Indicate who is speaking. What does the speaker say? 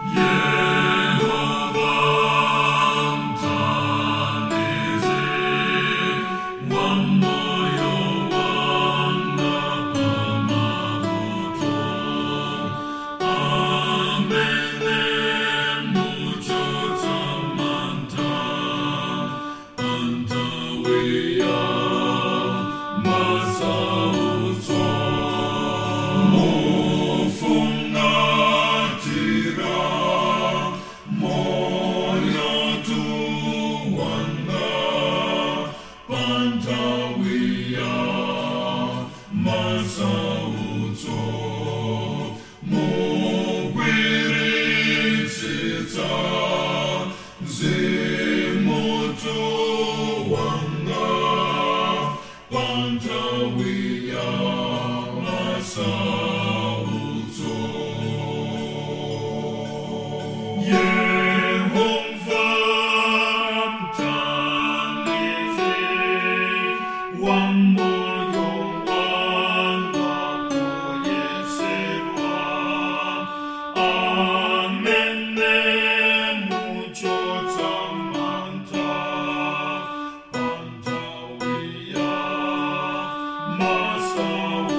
Speaker 1: Yehova mthandizi wa moyo wanga pamavuto, amene muchotsa mantha panthawi ya masautso, mufungatira moyo wanga panthawi ya masautso, mugwiritsitsa mutu wanga panthawi ya masautso. Yehova mthandizi wa moyo wanga poyesedwa, amene muchotsa mantha panthawi ya masautso.